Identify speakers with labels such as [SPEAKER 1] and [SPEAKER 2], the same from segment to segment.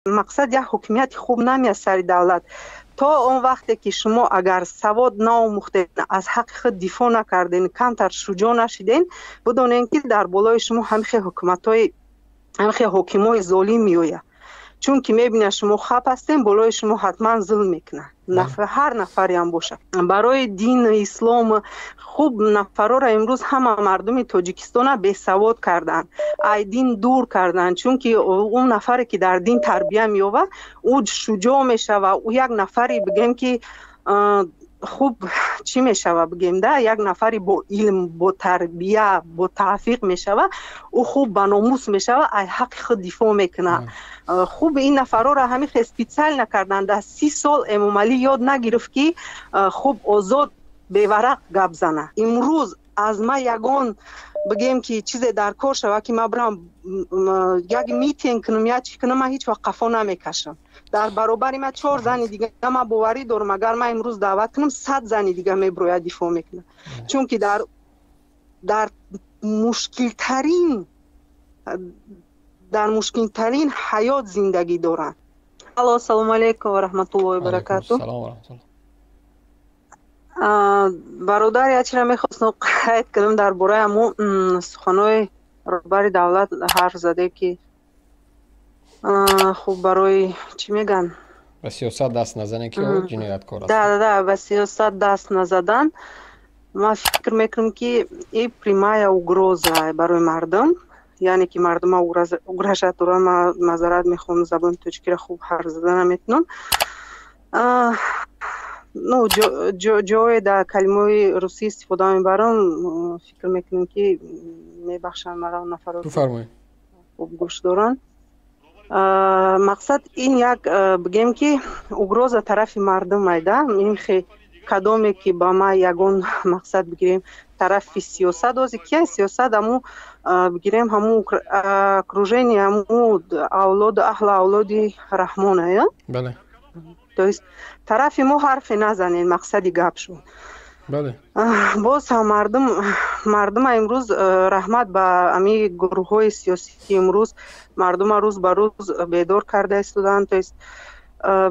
[SPEAKER 1] Мақсад, як ҳокимияти хуб намеяд сари давлат, то он вақте ки шумо агар савод наомӯхтед, аз ҳаққи худ дифоъ накарден, камтар шуҷоъ нашиден, бидонед, ки дар болои шумо ҳамихе ҳукуматҳои, ҳамихе ҳокимои золим меояд. Чунки мебинад, шумо хап ҳастем, болои шумо ҳатман зулм мекунад, ҳар нафареам бошад. Барои дину ислом хуб нафарора имрӯз ҳама мардуми Тоҷикистона бесавод карданд, ай дин дур карданд. Чунки он нафаре ки дар дин тарбия меёбад, ӯ шуҷоъ мешавад, ӯ як нафаре, бигем ки, хуб чӣ мешава, бигем да, як нафари бо илм, бо тарбия, бо тавфиқ мешава, ӯ хуб ба номус мешава, ай ҳаққи худ дифоъ мекунад. Хуб, ин нафарора ҳамихе специально карданд. Дар 30 сол Эмомалӣ ёд нагирифт, ки хуб озод беварақ гап зана. Имрӯз аз ман ягон, бигем ки, чизе дар кор шава, ки ман бирам як митинг кунам, я чӣ кунам, ман ҳеҷ вақт қафо намекашам. Дар баробари ман чор зани дига, ман боварӣ дорам, агар ман имрӯз даъват кунам, 100 зани дига мебирояд, дифоъ мекунад. Чунки дар мушкилтарин ҳаёт зиндагӣ доранд. Алло, ассалому алайкум ва раҳматуллоҳи баракату. Бародар, як чиро мехостам қайд кунам дар бораи ҳамун суханҳои роҳбари давлат ҳарф заде, ки хуб, барои чӣ мегӯянд?
[SPEAKER 2] Ба сиёсат даст назанем, ки ҷинояткор аст.
[SPEAKER 1] Да, ба сиёсат даст назадан. Ман фикр мекунам, ки и прямая угроза барои мардум, яъне ки мардума угрожать дорам. Ман маъзарат мехоҳам, забони тоҷикиро хуб ҳарф зада наметунам. Ну, ҷое дар калимаҳои русӣ истифода мебарам, фикр мекунам, ки мебахшанд маро нафаро.
[SPEAKER 2] Бифармоед.
[SPEAKER 1] Хуб гӯш доранд. Мақсад, ин як, бигем ки, угроза тарафи мардум айда. Ин кадоме ки ба ма ягон мақсад, бигирем, тарафи сиёсат, ози кия сиёсат, ҳаму, бигирем, ҳаму окружение, ҳаму авлоду аҳлу авлоди Раҳмона.
[SPEAKER 2] Бале.
[SPEAKER 1] То есть тарафи мо ҳарфе назанед, мақсади гап шуд.
[SPEAKER 2] Бале.
[SPEAKER 1] Боз ҳам мардума имрӯз, раҳмат ба ами гурӯҳҳои сиёсӣ, ки имрӯз мардума рӯз ба рӯз бедор карда истоданд, то есть,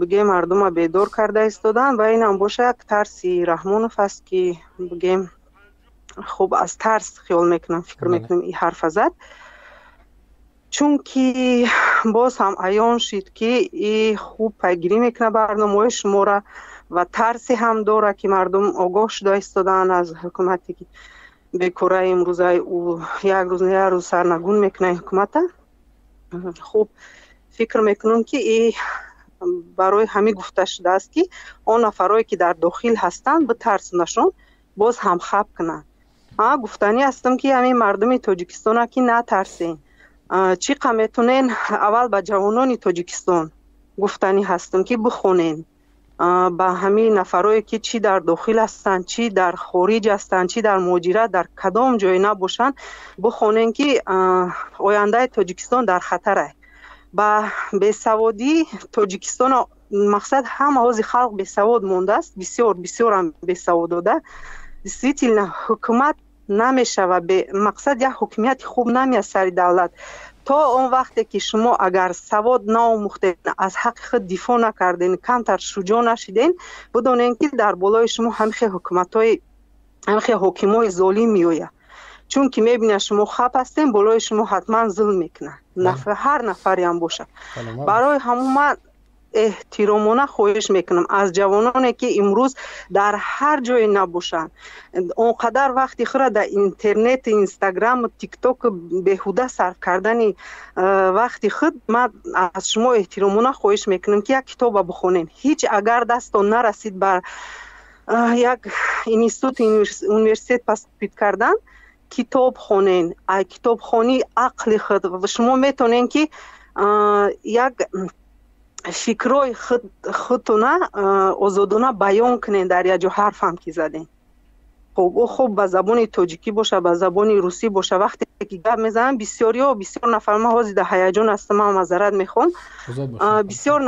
[SPEAKER 1] бигем, мардума бедор карда истоданд. Ва инам боша як тарси Раҳмонов аст, ки, бигем, хуб, аз тарс хиёл мекунам, фикр мекунам, и ҳарфа зад. Чунки боз ҳам аён шид, ки и хуб пайгирӣ мекунад барномаҳои шуморо ва тарсе ҳам дорад, ки мардум огоҳ шуда истодаанд аз ҳукумате, ки бекораи имрӯзаи ӯ як рӯз, як рӯз сарнагун мекунад ҳукумата. Хуб, фикр мекунам, ки и барои ҳамин гуфта шудааст, ки он нафарое ки дар дохил ҳастанд, битарсонашон, боз ҳам хаб кунанд. Гуфтанӣ ҳастам, ки ҳамин мардуми Тоҷикистона, ки натарсен, чӣ қа метонен. Аввал ба ҷавонони Тоҷикистон гуфтанӣ ҳастам, ки бихонен. Ба ҳамин нафарое ки чӣ дар дохил ҳастанд, чӣ дар хориҷ ҳастанд, чӣ дар муҳоҷират, дар кадом ҷое набошанд, бихонен, ки ояндаи Тоҷикистон дар хатар аст. Ба бесаводӣ Тоҷикистон, мақсад, ҳама ҳози халқ бесавод мондааст, бисёр бисёрам бесаводода. Действительно, ҳукумат намешава, мақсад, як ҳокимияти хуб намеяд сари давлат, то он вақте ки шумо агар савод наомӯхтед, аз ҳаққи худ дифоъ накарден, камтар шуҷоъ нашиден, бидонед, ки дар болои шумо ҳамихе ҳукуматҳои, ҳамихе ҳокимои золим меояд. Чунки мебинад, шумо хап ҳастем, болои шумо ҳатман зулм мекунад, ҳар нафареам бошад. Барои ҳамун ман эҳтиромона хоҳиш мекунам аз ҷавононе, ки имрӯз дар ҳар ҷое набошанд, он қадар вақти худро дар интернет, Инстаграму Тикток беҳуда сарф кардани вақти худ, ман аз шумо эҳтиромона хоҳиш мекунам, ки як китоба бихонем. Ҳеҷ агар дастон нарасид бар як институт, университет поступить кардан, китоб хонен. Ай китобхонӣ ақли худ шумо метавонед, ки як фикрҳои худтона озодона баён кунед. Дар як ҷо ҳарфам ки задем, хуб, ӯ хуб ба забони тоҷикӣ боша, ба забони русӣ боша, вақте ки гап мезанам, бисёриҳо, бисёр нафар, ман ҳозир дар ҳаяҷон ҳастам, ман маъзарат мехоҳам, бисёр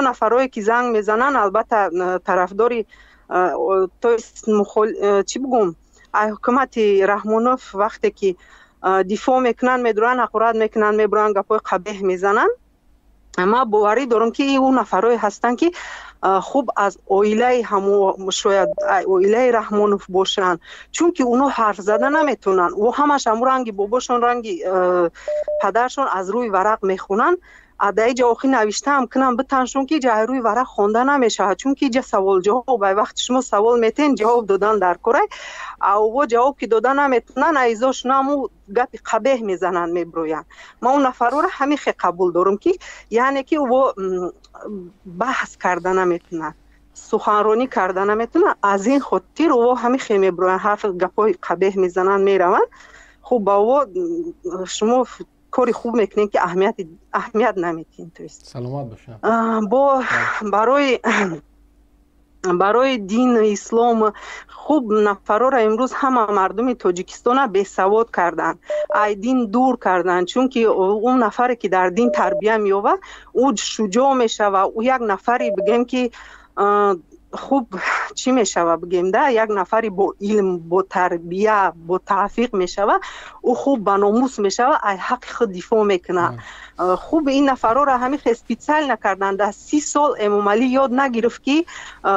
[SPEAKER 1] нафарое ки занг мезананд, албатта, тарафдори, то есть, чӣ бигӯм, ай ҳукумати Раҳмонов вақте ки дифоъ мекунанд, медуранд, ҳақорат мекунанд, мебуранд, гапҳои қабеҳ мезананд. Ман боварӣ дорам, ки ӯ нафарое ҳастанд, ки хуб аз оилаи ҳамо, шояд оилаи Раҳмонов бошанд, чунки онҳо ҳарф зада наметавонанд. Ӯ ҳамаш ҳамун ранги бобошон, ранги падаршон аз рӯи варақ мехонанд. Дар иҷа охи навиштаам кунам битаншон, ки иҷа рӯи варақ хонда намешавад, чунки иҷа савол ҷавоб, ай вақти шумо савол метен, ҷавоб додан дар корай, а ӯво ҷавоб ки дода наметавонанд, айзошон ҳаму гапи қабеҳ мезананд, меброянд. Ман он нафарора ҳамин хе қабул дорам, ки яъне ки ӯво баҳс карда наметавонанд, суханронӣ карда наметавонанд. Аз ин хотир ӯво ҳамин хе меброянд, ҳарф гапҳои қабеҳ мезананд, мераванд. Хуб, ба ӯво шумо кори хуб мекунем, ки аҳамият наметиҳем, то есть.
[SPEAKER 2] Саломат бошед.
[SPEAKER 1] Бо барои дину ислом хуб нафарора имрӯз ҳама мардуми Тоҷикистона бесавод карданд, ай дин дур карданд, чунки он нафаре, ки дар дин тарбия меёбад, ӯ шуҷоъ мешавад, ӯ як нафаре, бигем, ки хуб чӣ мешава, бигем да, як нафари бо илм, бо тарбия, бо тавфиқ мешава, ӯ хуб ба номус мешава, ай ҳаққи худ дифоъ мекунад. Хуб, ин нафарора ҳамин хел специально карданд. Дар 30 сол Эмомалӣ ёд нагирифт, ки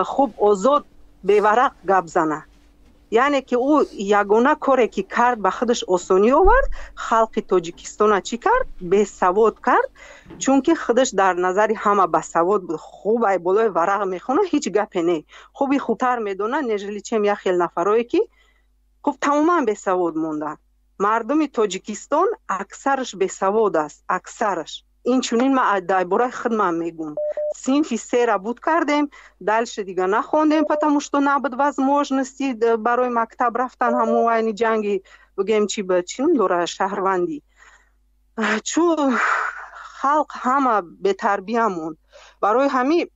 [SPEAKER 1] хуб озод беварақ гап зана. Яъне ки ӯ ягона коре, ки кард, ба худаш осонӣ овард, халқи Тоҷикистона чӣ кард? Бесавод кард, чунки худаш дар назари ҳама басавод буд. Хуб, ай болои варақ мехонад, ҳеҷ гапе не, хуби хубтар медонад, нежели чем як хел нафарое, ки хуб тамоман бесавод монданд. Мардуми Тоҷикистон аксараш бесавод аст, аксараш. Инчунин ман дар бораи худман мегӯм: синфи сера буд кардем, дальше дига нахондем, потому что набуд возможности барои мактаб рафтан. Ҳамон айни ҷанги, бигем, чи ба чӣ ном дора, шаҳрвандӣ, чу халқ ҳама бетарбия монд, барои ҳамин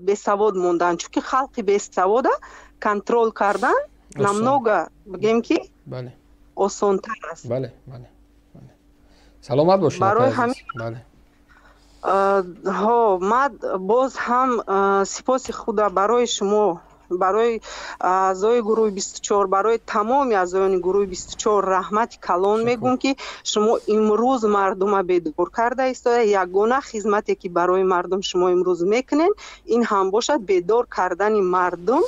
[SPEAKER 1] бесавод монданд, чунки халқи бесавода контроль кардан намного, бигем, ки осонтар аст.
[SPEAKER 2] Бале, бале, саломат бошед.
[SPEAKER 1] Барои ҳамин ҳо ман боз ҳам сипоси худа барои шумо, барои аъзои гурӯҳи 24, барои тамоми аъзоёни гурӯҳи 24 раҳмати калон мегӯм, ки шумо имрӯз мардума бедор карда истода. Ягона хизмате, ки барои мардум шумо имрӯз мекунед, ин ҳам бошад бедор кардани мардум,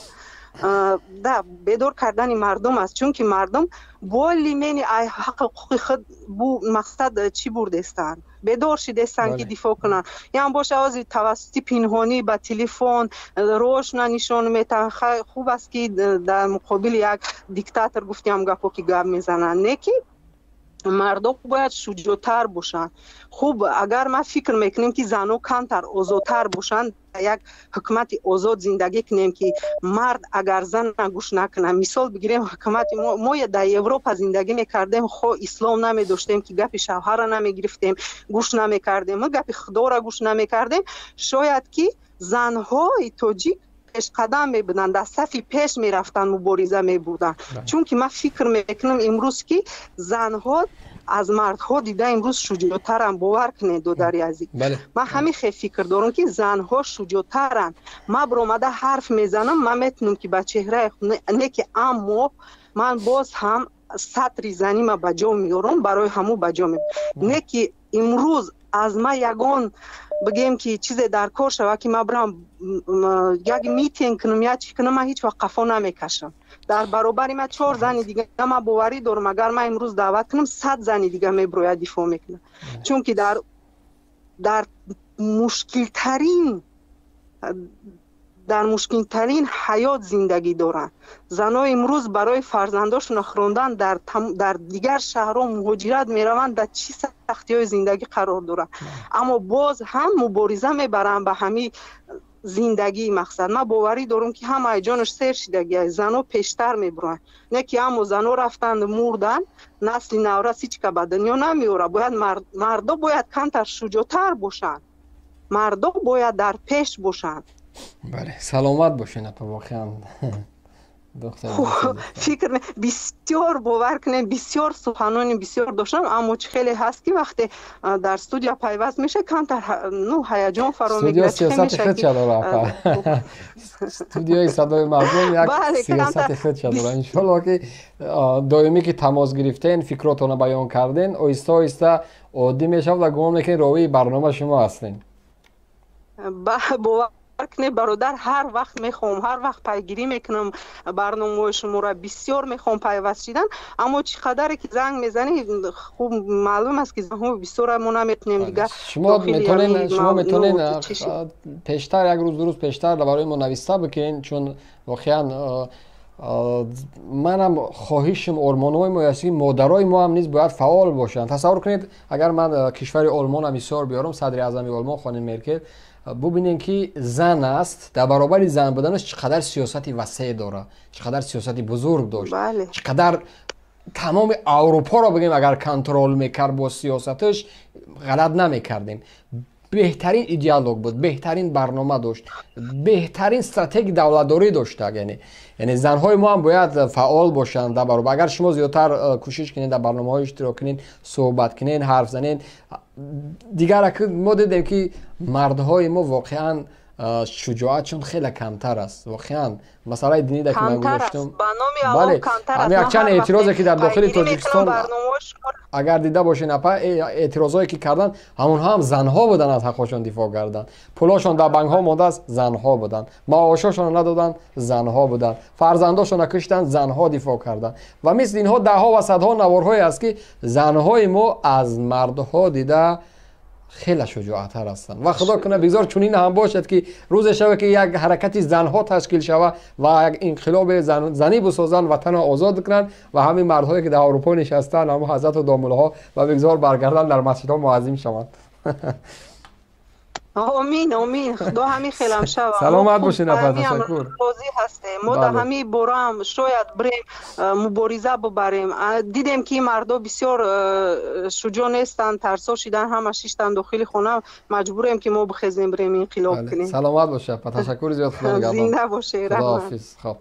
[SPEAKER 1] да, бедор кардани мардум аст, чунки мардум более-менее ай ҳаққу ҳуқуқи худ бу мақсад чӣ бурдестанд, бедор шидестанд, ки дифоъ кунанд. Ям боша ози тавассути пинҳонӣ ба телефон рошна нишон метаҳанд. Хуб аст, ки дар муқобили як диктатор гуфтиам гапо, ки гап мезананд, не ки мардо бояд шуҷоътар бошанд. Хуб, агар ман фикр мекунем, ки занҳо камтар озодтар бошанд, як ҳукумати озод зиндагӣ кунем, ки мард агар зана гӯш накунад, мисол бигирем, ҳукумати мо дар Европа зиндагӣ мекардем, хо ислом намедоштем, ки гапи шавҳара намегирифтем, гӯш намекардем, гапи худоро гӯш намекардем, шояд ки занҳои тоҷик пешқадам мебуданд, дар сафи пеш мерафтанд, мубориза мебурданд, чунки ман фикр мекунам имрӯз, ки занҳо аз мардҳо дида имрӯз шуҷоътаранд. Бовар кунед, додари азиз, ман ҳамин хел фикр дорам, ки занҳо шуҷоътаранд. Ман биромада ҳарф мезанам, ман метавонам, ки ба чеҳраи не ки, аммо ман боз ҳам сатри занима ба ҷо меорам, барои ҳамун ба ҷо меорам, не ки имрӯз аз ман ягон, бигем, ки чизе дар кор шава, ки ман бирам як митинг кунам, я чӣ кунам, ман ҳеҷ вақт қафо намекашам. Дар баробари ман чор зани дига, ман боварӣ дорам, агар ман имрӯз даъват кунам, 100 зани дига мебирояд, дифоъ мекунад, чунки дар мушкилтарин ҳаёт зиндагӣ доранд занҳо. Имрӯз барои фарзандошона хӯрондан дар дигар шаҳрҳо муҳоҷират мераванд, дар чӣ сахтиҳои зиндагӣ қарор доранд, аммо боз ҳам мубориза мебаранд ба ҳамин зиндагии мақсад. Ман боварӣ дорам, ки ҳамаи ҷонаш сер шидагиа, занҳо пештар мебуранд, не ки аммо занҳо рафтанд, мурданд, насли наврас ҳеҷ ка ба дунё намеорад. Бояд мардо бояд камтар шуҷоътар бошанд, мардо бояд дар пеш бошанд.
[SPEAKER 2] Бале, саломат бошед, апа, воқеан.
[SPEAKER 1] Фикр бисёр, бовар кунед, бисёр суханони бисёр доштам, аммо чӣ хеле ҳаст, ки вақте дар студия пайваст меша, камтар, ну, ҳаяҷон фаро
[SPEAKER 2] мегирад. Сиёсати худша дора, студияи «Садои мардум» як сиёсати худша дора. Иншолло, ки доимӣ ки тамос гирифтен, фикротонро баён карден, оҳиста оҳиста оддӣ мешавад ва гумон мекунед, ровии барнома шумо ҳастен.
[SPEAKER 1] Бовар кунед, бародар, ҳар вақт мехоҳам, ҳар вақт пайгирӣ мекунам барномаҳои шуморо, бисёр мехоҳам пайваст шидан, аммо чӣ қадаре ки занг мезанӣ, хуб маълум аст, ки зангҳои бисёра мо наметунем дигар.
[SPEAKER 2] Шумо метонен пештар, як рӯз, 2 рӯз пештар барои мо нависта бикунен, чун воқеан манам хоҳишам, ормонҳои мо аст, ки модарои мо ҳам низ бояд фаъол бошанд. Тасаввур кунед, агар ман кишвари Олмонам мисол биёрам, садри аъзами Олмон, хоним Меркел, бубинем, ки зан аст, дар баробари зан буданаш чӣ қадар сиёсати васеъ дорад, чӣ қадар сиёсати бузург дошт, чӣ қадар тамоми Аврупоро, бигем, агар контрол мекард бо сиёсаташ, ғалат намекардем. Беҳтарин идеолог буд, беҳтарин барнома дошт, беҳтарин стратегии давлатдорӣ дошта. Яъне занҳои мо ҳам бояд фаъол бошанд дар баробар. Агар шумо зиёдтар кӯшиш кунед, дар барномаҳо иштирок кунед, суҳбат кунед, ҳарф занед. Дигар мо дидем, ки мардҳои мо воқеан шуҷоатшон хеле камтар аст. Воқеан, масъалаи динида, ки ман гузоштам,
[SPEAKER 1] бале,
[SPEAKER 2] якчанд эътирозе, ки дар дохили Тоҷикистон, агар дида бошед, апа, эътирозҳое, ки карданд, ҳамонҳо ҳам занҳо буданд, аз ҳаққошон дифоъ карданд. Пулошон дар банкҳо мондааст, занҳо буданд. Маошошонро надоданд, занҳо буданд. Фарзандошонро куштанд, занҳо дифоъ карданд. Ва мисли инҳо даҳҳо ва садҳо наворҳое аст, ки занҳои мо аз мардҳо дида хеле шуҷоаттар ҳастанд. Ва худо кунад, бигзор чунин ҳам бошад, ки рӯзе шавад, ки як ҳаракати занҳо ташкил шавад ва як инқилоби занӣ бисозанд, ватанро озод кунанд ва ҳамин мардҳое, ки дар Аврупо нишастанд, ҳамон ҳазрату домулҳо, ва бигзор баргарданд, дар масҷидҳо муаззин шаванд.
[SPEAKER 1] Омин, омин, худо ҳамин хелам шава.
[SPEAKER 2] Саломат бошед, апа, ташаккур.
[SPEAKER 1] Розӣ ҳастем. Мо дар ҳамин бораам шояд бирем, мубориза бубарем. Дидем, ки мардо бисёр шуҷоъ нестанд, тарсо шидан, ҳама шиштанд дохили хона, маҷбурем, ки мо бихезем, бирем, инқилоб кунем.
[SPEAKER 2] Саломат бошед, апа, ташаккури зиёд, худо нигаҳбон.
[SPEAKER 1] Зинда бошед, раҳмат.
[SPEAKER 2] Худоҳофиз, хоб.